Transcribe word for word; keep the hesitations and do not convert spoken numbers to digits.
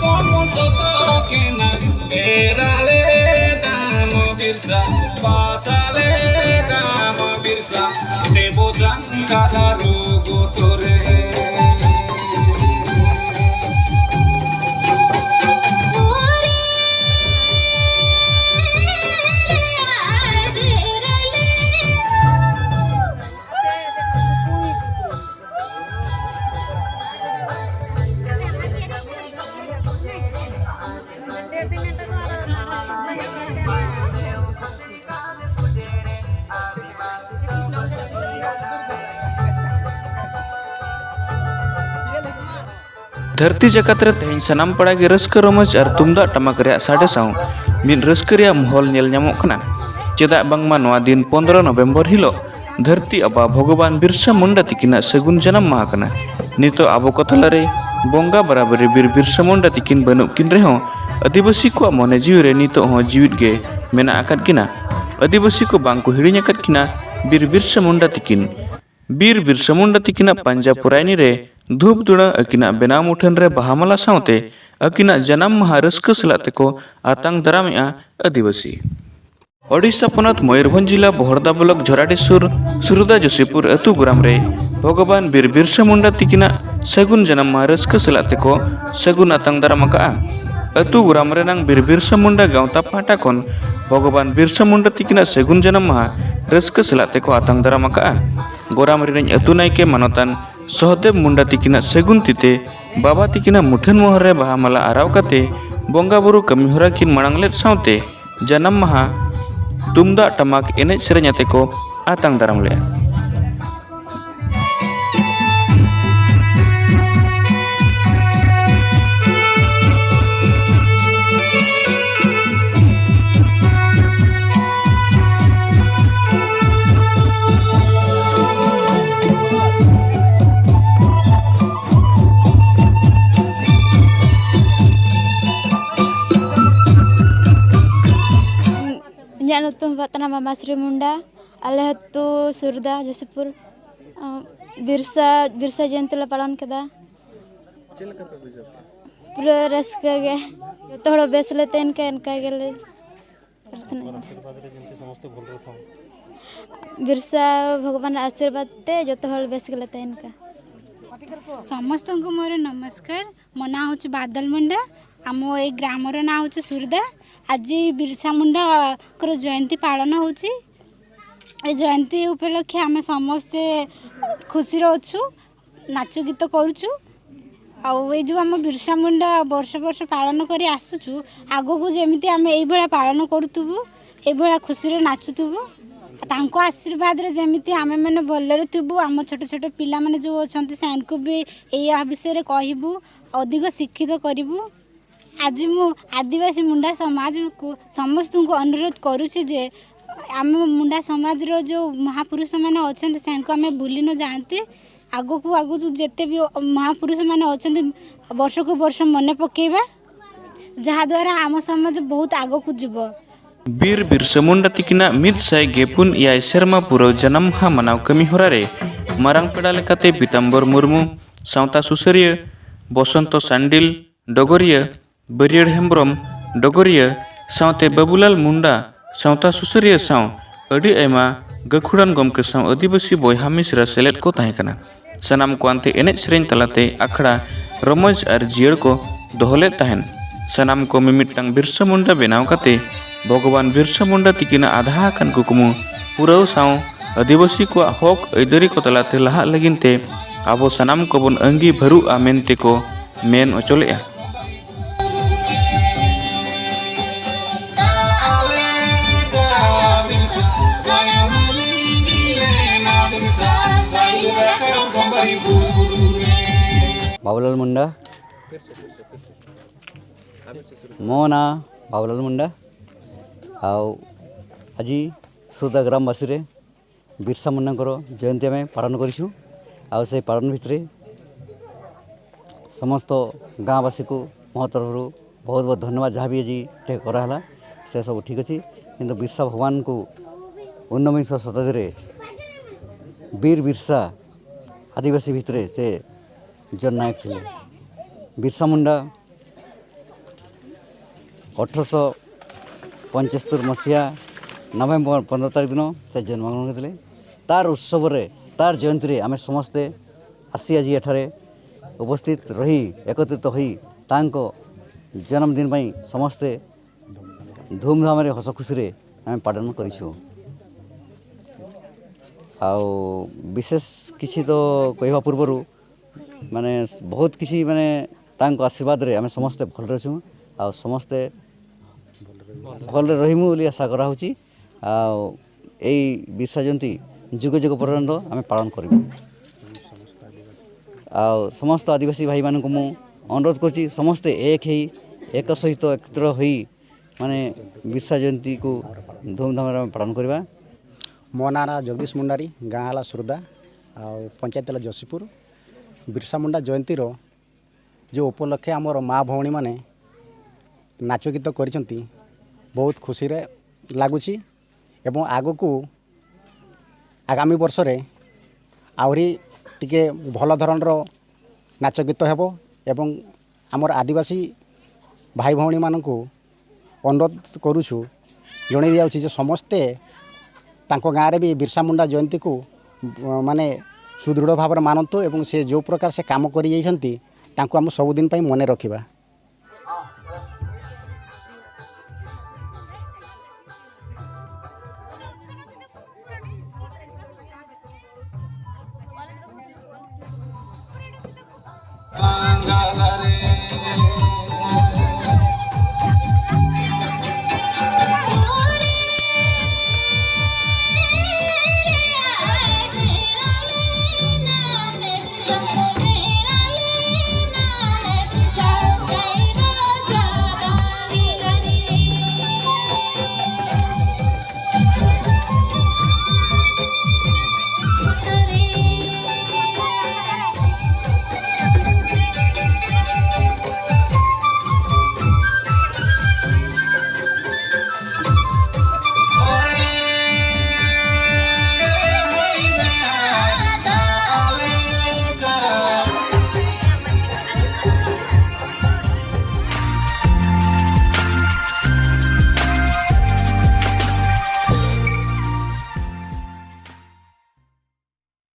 ᱠᱚᱢ ᱥᱚᱛᱚ ᱠᱤᱱᱟ ᱮᱨᱟ ᱞᱮᱫᱟᱢ ᱵᱤᱨᱥᱟ, ᱵᱟᱥᱟ ᱞᱮᱫᱟᱢ ᱵᱤᱨᱥᱟ, ᱫᱮᱵᱚ ᱥᱟᱝᱠᱷᱟ ᱟᱨᱩ ᱜᱩᱛᱩᱨᱮ᱾ ᱫᱷᱟᱹᱨᱛᱤ ᱡᱟᱠᱟᱛ ᱨᱮ ᱛᱮᱦᱮᱧ ᱥᱟᱱᱟᱢ ᱯᱟᱲᱟ ᱜᱮ ᱨᱟᱹᱥᱠᱟᱹ ᱨᱚᱢᱚᱡᱽ ᱟᱨ ᱛᱩᱢᱫᱟᱜ ᱴᱟᱢᱟᱠ ᱨᱮᱭᱟᱜ ᱥᱟᱰᱮ ᱥᱟᱶ ᱢᱤᱫ ᱨᱟᱹᱥᱠᱟᱹ ᱨᱮᱭᱟᱜ ᱢᱚᱦᱚᱞ ᱧᱮᱞ ᱧᱟᱢᱚᱜ ᱠᱟᱱᱟ᱾ ᱪᱮᱫᱟᱜ ᱵᱟᱝᱢᱟ ᱱᱚᱣᱟ ᱫᱤᱱ ᱯᱚᱱᱫᱽᱨᱚ ᱱᱚᱵᱷᱮᱢᱵᱚᱨ ᱦᱤᱞᱳᱜ ᱫᱷᱟᱹᱨᱛᱤ ᱟᱵᱟ ᱵᱷᱚᱜᱚᱵᱟᱱ ᱵᱤᱨᱥᱟ ᱢᱩᱱᱰᱟ ᱛᱤᱠᱤᱱᱟᱜ ᱥᱟᱹᱜᱩᱱ ᱡᱟᱱᱟᱢ ᱢᱟᱦᱟ ᱠᱟᱱᱟ᱾ ᱱᱤᱛᱚᱜ ᱟᱵᱚ ᱠᱚ ᱛᱟᱞᱟᱨᱮ ᱵᱚᱸᱜᱟ ᱵᱟᱨᱟᱵᱟᱨᱤ ᱵᱤᱨ ᱵᱤᱨᱥᱟ ᱢᱩᱱᱰᱟ ᱛᱤᱠᱤᱱ ᱵᱟᱹᱱᱩᱜ ᱠᱤᱱ ᱨᱮᱦᱚᱸ, ᱟᱹᱫᱤᱵᱟᱹᱥᱤ ᱠᱚᱣᱟᱜ ᱢᱚᱱᱮ ᱡᱤᱣᱤ ᱨᱮ ᱱᱤᱛᱚᱜ ᱦᱚᱸ ᱡᱤᱣᱤᱫ ᱜᱮ ᱢᱮᱱᱟᱜ ᱟᱠᱟᱫ ᱠᱤᱱᱟ᱾ ᱟᱹᱫᱤᱵᱟᱹᱥᱤ ᱠᱚ ᱵᱟᱝ ᱠᱚ ᱦᱤᱲᱤᱧ ᱟᱠᱟᱫ ᱠᱤᱱᱟ ᱵᱤᱨ ᱵᱤᱨᱥᱟ ᱢᱩᱱᱰᱟ ᱛᱤᱠᱤᱱ᱾ ᱵᱤᱨ ᱵᱤᱨᱥᱟ ᱢᱩᱱᱰᱟ ᱛᱤᱠᱤᱱᱟᱜ ᱯᱟᱧᱡᱟ ᱯᱚᱨᱟᱭᱱᱤ ᱨᱮ ᱫᱷᱩᱯ ᱫᱷᱩᱲᱟᱹ ᱟᱹᱠᱤᱱᱟᱜ ᱵᱮᱱᱟᱣ ᱢᱩᱴᱷᱟᱹᱱ ᱨᱮ ᱵᱟᱦᱟ ᱢᱟᱞᱟ ᱥᱟᱶᱛᱮ ᱟᱹᱠᱤᱱᱟᱜ ᱡᱟᱱᱟᱢ ᱢᱟᱦᱟ ᱨᱟᱹᱥᱠᱟᱹ ᱥᱟᱞᱟᱜ ᱛᱮᱠᱚ ᱟᱛᱟᱝ ᱫᱟᱨᱟᱢᱮᱜᱼᱟ ᱟᱹᱫᱤᱵᱟᱹᱥᱤ᱾ ᱳᱰᱤᱥᱟ ᱯᱚᱱᱚᱛ ᱢᱚᱭᱩᱨᱵᱷᱚᱸᱡᱽ ᱡᱤᱞᱟ ᱵᱚᱦᱚᱲᱫᱟ ᱵᱞᱚᱠ ᱡᱷᱚᱨᱟᱰᱤ ᱥᱩᱨ ᱥᱩᱨᱩᱫᱟ ᱡᱳᱥᱤᱯᱩᱨ ᱟᱹᱛᱩ ᱜᱚᱨᱟᱢ ᱨᱮ ᱵᱷᱚᱜᱚᱵᱟᱱ ᱵᱤᱨ ᱵᱤᱨᱥᱟ ᱢᱩᱱᱰᱟ ᱛᱤᱠᱤᱱᱟᱜ ᱥᱟᱹᱜᱩᱱ ᱡᱟᱱᱟᱢ ᱢᱟᱦᱟ ᱨᱟᱹᱥᱠᱟᱹ ᱥᱟᱞᱟᱜ ᱛᱮᱠᱚ ᱥᱟᱹᱜᱩᱱ ᱟᱛᱟᱝ ᱫᱟᱨᱟᱢ ᱟᱠᱟᱫᱼᱟ᱾ ᱟᱹᱛᱩ ᱜᱚᱨᱟᱢ ᱨᱮᱱᱟᱝ ᱵᱤᱨ ᱵᱤᱨᱥᱟ ᱢᱩᱱᱰᱟ ᱜᱟᱶᱛᱟ ᱯᱟᱦᱴᱟ ᱠᱷᱚᱱ ᱵᱷᱚᱜᱚᱵᱟᱱ ᱵᱤᱨᱥᱟ ᱢᱩᱱᱰᱟ ᱛᱤᱠᱤᱱᱟᱜ ᱥᱟᱹᱜᱩᱱ ᱡᱟᱱᱟᱢ ᱢᱟᱦᱟ ᱨᱟᱹᱥᱠᱟᱹ ᱥᱟᱞᱟᱜ ᱛᱮᱠᱚ ᱟᱛᱟᱝ ᱫᱟᱨᱟᱢ ᱟᱠᱟᱫᱼᱟ᱾ ᱜᱚᱨᱟᱢ ᱨᱤᱱᱤᱡ ᱟᱹᱛᱩ ᱱᱟᱭᱠᱮ ᱢᱟᱱᱚᱛᱟᱱ ᱥᱚᱦᱚᱫᱮᱵ ᱢᱩᱱᱰᱟ ᱛᱤᱠᱤᱱᱟᱜ ᱥᱟᱹᱜᱩᱱ ᱛᱤᱛᱮ ᱵᱟᱵᱟ ᱛᱤᱠᱤᱱᱟᱜ ᱢᱩᱴᱷᱟᱹᱱ ᱢᱚᱦᱚᱨ ᱨᱮ ᱵᱟᱦᱟ ᱢᱟᱞᱟ ᱟᱨᱟᱣ ᱠᱟᱛᱮ ᱵᱚᱸᱜᱟ ᱵᱩᱨᱩ ᱠᱟᱹᱢᱤ ᱦᱚᱨᱟ ᱠᱤᱱ ᱢᱟᱲᱟᱝ ᱞᱮᱫ ᱥᱟᱶᱛᱮ ᱡᱟᱱᱟᱢ ᱢᱟᱦᱟ ᱛᱩᱢᱫᱟᱜ ᱴᱟᱢᱟᱠ ᱮᱱᱮᱡ ᱥᱮᱨᱮᱧ ᱟᱛᱮ ᱠᱚ ᱟᱛᱟᱝ ᱫᱟᱨᱟᱢ ᱞᱮᱫᱼᱟ᱾ ᱤᱧᱟᱹᱜ ᱧᱩᱛᱩᱢ ᱦᱩᱭᱩᱜ ᱠᱟᱱᱟ ᱢᱟᱢᱟᱥᱨᱤ ᱢᱩᱱᱰᱟ᱾ ᱟᱞᱮ ᱟᱹᱛᱩ ᱥᱩᱨᱫᱟ ᱡᱳᱥᱤᱯᱩᱨ, ᱟᱸ, ᱵᱤᱨᱥᱟ, ᱵᱤᱨᱥᱟ ᱡᱚᱭᱚᱱᱛᱤ ᱞᱮ ᱯᱟᱞᱚᱱ ᱠᱮᱫᱟ᱾ ᱪᱮᱫ ᱞᱮᱠᱟ ᱯᱮ ᱵᱩᱡᱷᱟᱹᱣ ᱠᱮᱫᱟ? ᱯᱩᱨᱟᱹ ᱨᱟᱹᱥᱠᱟᱹ ᱜᱮ᱾ ᱡᱚᱛᱚ ᱦᱚᱲ ᱵᱮᱥ ᱞᱮ ᱛᱟᱦᱮᱱ ᱠᱷᱟᱱ ᱚᱱᱠᱟ ᱜᱮᱞᱮ ᱯᱨᱟᱨᱛᱷᱚᱱᱟ᱾ ᱵᱤᱨᱥᱟ ᱵᱷᱚᱜᱚᱵᱟᱱᱟᱜ ᱟᱥᱤᱨᱵᱟᱫᱽ ᱛᱮ ᱡᱚᱛᱚ ᱦᱚᱲ ᱵᱮᱥ ᱜᱮᱞᱮ ᱛᱟᱦᱮᱱ ᱠᱷᱟᱱ। ସମସ୍ତଙ୍କୁ ମୋର ନମସ୍କାର। ମୋ ନାଁ ହେଉଛି ବାଦଲ ମୁଣ୍ଡା। ଆମ ଏଇ ଗ୍ରାମର ନାଁ ହେଉଛି ସୁରଦା। ଆଜି ବିର୍ସା ମୁଣ୍ଡାଙ୍କର ଜୟନ୍ତୀ ପାଳନ ହେଉଛି। ଏ ଜୟନ୍ତୀ ଉପଲକ୍ଷେ ଆମେ ସମସ୍ତେ ଖୁସିରେ ଅଛୁ, ନାଚ ଗୀତ କରୁଛୁ। ଆଉ ଏଇ ଯେଉଁ ଆମ ବିର୍ସା ମୁଣ୍ଡା ବର୍ଷ ବର୍ଷ ପାଳନ କରି ଆସୁଛୁ, ଆଗକୁ ଯେମିତି ଆମେ ଏଇଭଳିଆ ପାଳନ କରୁଥିବୁ, ଏଇଭଳିଆ ଖୁସିରେ ନାଚୁଥିବୁ, ତାଙ୍କ ଆଶୀର୍ବାଦରେ ଯେମିତି ଆମେମାନେ ଭଲରେ ଥିବୁ, ଆମ ଛୋଟ ଛୋଟ ପିଲାମାନେ ଯେଉଁ ଅଛନ୍ତି ସେମାନଙ୍କୁ ବି ଏଇ ବିଷୟରେ କହିବୁ, ଅଧିକ ଶିକ୍ଷିତ କରିବୁ। ଆଜି ମୁଁ ଆଦିବାସୀ ମୁଣ୍ଡା ସମାଜକୁ ସମସ୍ତଙ୍କୁ ଅନୁରୋଧ କରୁଛି ଯେ ଆମ ମୁଣ୍ଡା ସମାଜର ଯେଉଁ ମହାପୁରୁଷମାନେ ଅଛନ୍ତି ସେମାନଙ୍କୁ ଆମେ ଭୁଲି ନ ଯାଆନ୍ତି। ଆଗକୁ ଆଗକୁ ଯେତେ ବି ମହାପୁରୁଷମାନେ ଅଛନ୍ତି ବର୍ଷକୁ ବର୍ଷ ମନେ ପକେଇବା, ଯାହାଦ୍ୱାରା ଆମ ସମାଜ ବହୁତ ଆଗକୁ ଯିବ। ᱵᱤᱨ ᱵᱤᱨᱥᱟ ᱢᱩᱱᱰᱟ ᱛᱤᱠᱤᱱᱟᱜ ᱢᱤᱫ ᱥᱟᱭ ᱜᱮ ᱯᱩᱱ ᱮᱭᱟᱭ ᱥᱮᱨᱢᱟ ᱯᱩᱨᱟᱹᱣ ᱡᱟᱱᱟᱢ ᱢᱟᱦᱟ ᱢᱟᱱᱟᱣ ᱠᱟᱹᱢᱤ ᱦᱚᱨᱟ ᱨᱮ ᱢᱟᱨᱟᱝ ᱯᱮᱲᱟ ᱞᱮᱠᱟᱛᱮ ᱯᱤᱛᱟᱢᱵᱚᱨ ᱢᱩᱨᱢᱩ, ᱥᱟᱶᱛᱟ ᱥᱩᱥᱟᱹᱨᱤᱭᱟᱹ ᱵᱚᱥᱚᱱᱛᱚ ᱥᱟᱱᱰᱤᱞ, ᱰᱚᱜᱚᱨᱤᱭᱟᱹ ᱵᱟᱹᱨᱭᱟᱹᱲ ᱦᱮᱢᱵᱽᱨᱚᱢ, ᱰᱚᱜᱚᱨᱤᱭᱟᱹ ᱥᱟᱶᱛᱮ ᱵᱟᱹᱵᱩᱞᱟᱞ ᱢᱩᱱᱰᱟ, ᱥᱟᱶᱛᱟ ᱥᱩᱥᱟᱹᱨᱤᱭᱟᱹ ᱥᱟᱶ ᱟᱹᱰᱤ ᱟᱭᱢᱟ ᱜᱟᱹᱠᱷᱩᱲᱟᱱ ᱜᱚᱢᱠᱮ ᱥᱟᱶ ᱟᱹᱫᱤᱵᱟᱹᱥᱤ ᱵᱚᱭᱦᱟ ᱢᱤᱥᱨᱟ ᱥᱮᱞᱮᱫ ᱠᱚ ᱛᱟᱦᱮᱸ ᱠᱟᱱᱟ᱾ ᱥᱟᱱᱟᱢ ᱠᱚ ᱟᱱᱛᱮ ᱮᱱᱮᱡ ᱥᱮᱨᱮᱧ ᱛᱟᱞᱟᱛᱮ ᱟᱠᱷᱲᱟ ᱨᱚᱢᱚᱡᱽ ᱟᱨ ᱡᱤᱭᱟᱹᱲ ᱠᱚ ᱫᱚᱦᱚ ᱞᱮᱫ ᱛᱟᱦᱮᱱ᱾ ᱥᱟᱱᱟᱢ ᱠᱚ ᱢᱤᱢᱤᱫᱴᱟᱝ ᱵᱤᱨᱥᱟ ᱢᱩᱱᱰᱟ ᱵᱮᱱᱟᱣ ᱠᱟᱛᱮ ᱵᱷᱚᱜᱚᱵᱟᱱ ᱵᱤᱨᱥᱟ ᱢᱩᱱᱰᱟ ᱛᱤᱠᱤᱱᱟᱜ ᱟᱫᱷᱟ ᱟᱠᱟᱱ ᱠᱩᱠᱢᱩ ᱯᱩᱨᱟᱹᱣ ᱥᱟᱶ ᱟᱹᱫᱤᱵᱟᱹᱥᱤ ᱠᱚᱣᱟᱜ ᱦᱚᱠ ᱟᱹᱭᱫᱟᱹᱨᱤ ᱠᱚ ᱛᱟᱞᱟᱛᱮ ᱞᱟᱦᱟᱜ ᱞᱟᱹᱜᱤᱫ ᱛᱮ ᱟᱵᱚ ᱥᱟᱱᱟᱢ ᱠᱚᱵᱚᱱ ᱟᱹᱝᱜᱤ ᱵᱷᱟᱹᱨᱩᱜᱼᱟ ᱢᱮᱱᱛᱮ ᱠᱚ ᱢᱮᱱ ᱚᱪᱚ ᱞᱮᱫᱼᱟ᱾ ᱵᱟᱵᱩᱞᱟᱞ ᱢᱩᱱᱰᱟ, ମୋ ନାଁ ବାବୁଲାଲ ମୁଣ୍ଡା। ଆଉ ଆଜି ସୁରଦା ଗ୍ରାମବାସୀରେ ବିର୍ସା ମୁଣ୍ଡାଙ୍କର ଜୟନ୍ତୀ ଆମେ ପାଳନ କରିଛୁ। ଆଉ ସେଇ ପାଳନ ଭିତରେ ସମସ୍ତ ଗାଁବାସୀକୁ ମୋ ତରଫରୁ ବହୁତ ବହୁତ ଧନ୍ୟବାଦ। ଯାହା ବି ଆଜି ଏଠି କରାହେଲା, ସେ ସବୁ ଠିକ୍ ଅଛି। କିନ୍ତୁ ବିର୍ସା ଭଗବାନଙ୍କୁ ଊନବିଂଶ ଶତାବ୍ଦୀରେ ବୀର ବିର୍ସା ଆଦିବାସୀ ଭିତରେ ସେ ଜନନାୟକ ଥିଲେ। ବିର୍ସା ମୁଣ୍ଡା ଅଠରଶହ ପଞ୍ଚସ୍ତରୀ ମସିହା ନଭେମ୍ବର ପନ୍ଦର ତାରିଖ ଦିନ ସେ ଜନ୍ମଗ୍ରହଣ କରିଥିଲେ। ତାର ଉତ୍ସବରେ, ତାର ଜୟନ୍ତୀରେ ଆମେ ସମସ୍ତେ ଆସି ଆଜି ଏଠାରେ ଉପସ୍ଥିତ ରହି, ଏକତ୍ରିତ ହୋଇ ତାଙ୍କ ଜନ୍ମଦିନ ପାଇଁ ସମସ୍ତେ ଧୁମଧାମରେ, ହସ ଖୁସିରେ ଆମେ ପାଳନ କରିଛୁ। ଆଉ ବିଶେଷ କିଛି ତ କହିବା ପୂର୍ବରୁ, ମାନେ, ବହୁତ କିଛି, ମାନେ, ତାଙ୍କ ଆଶୀର୍ବାଦରେ ଆମେ ସମସ୍ତେ ଭଲରେ ଅଛୁ। ଆଉ ସମସ୍ତେ ଭଲରେ ରହିମୁ ବୋଲି ଆଶା କରାହଉଛି। ଆଉ ଏଇ ବିର୍ସା ଜୟନ୍ତୀ ଯୁଗ ଯୁଗ ପର୍ଯ୍ୟନ୍ତ ଆମେ ପାଳନ କରିବୁ। ଆଉ ସମସ୍ତ ଆଦିବାସୀ ଭାଇମାନଙ୍କୁ ମୁଁ ଅନୁରୋଧ କରୁଛି, ସମସ୍ତେ ଏକ ହେଇ, ଏକ ସହିତ ଏକତ୍ର ହୋଇ, ମାନେ, ବିର୍ସା ଜୟନ୍ତୀକୁ ଧୁମଧାମରେ ଆମେ ପାଳନ କରିବା। ମୋ ନାଁ ହେଲା ଜଗଦୀଶ ମୁଣ୍ଡାରୀ, ଗାଁ ହେଲା ସୁରଦା, ଆଉ ପଞ୍ଚାୟତ ହେଲା ଯଶୀପୁର। ବିର୍ସା ମୁଣ୍ଡା ଜୟନ୍ତୀର ଯେଉଁ ଉପଲକ୍ଷେ ଆମର ମା ଭଉଣୀମାନେ ନାଚ ଗୀତ କରିଛନ୍ତି, ବହୁତ ଖୁସିରେ ଲାଗୁଛି ଏବଂ ଆଗକୁ ଆଗାମୀ ବର୍ଷରେ ଆହୁରି ଟିକେ ଭଲ ଧରଣର ନାଚ ଗୀତ ହେବ ଏବଂ ଆମର ଆଦିବାସୀ ଭାଇ ଭଉଣୀମାନଙ୍କୁ ଅନୁରୋଧ କରୁଛୁ, ଜଣାଇ ଦିଆଯାଉଛି ଯେ ସମସ୍ତେ ତାଙ୍କ ଗାଁରେ ବି ବିର୍ସା ମୁଣ୍ଡା ଜୟନ୍ତୀକୁ, ଅ, ମାନେ, ସୁଦୃଢ଼ ଭାବରେ ମାନନ୍ତୁ ଏବଂ ସେ ଯେଉଁ ପ୍ରକାର ସେ କାମ କରିଯାଇଛନ୍ତି, ତାଙ୍କୁ ଆମେ ସବୁଦିନ ପାଇଁ ମନେ ରଖିବା।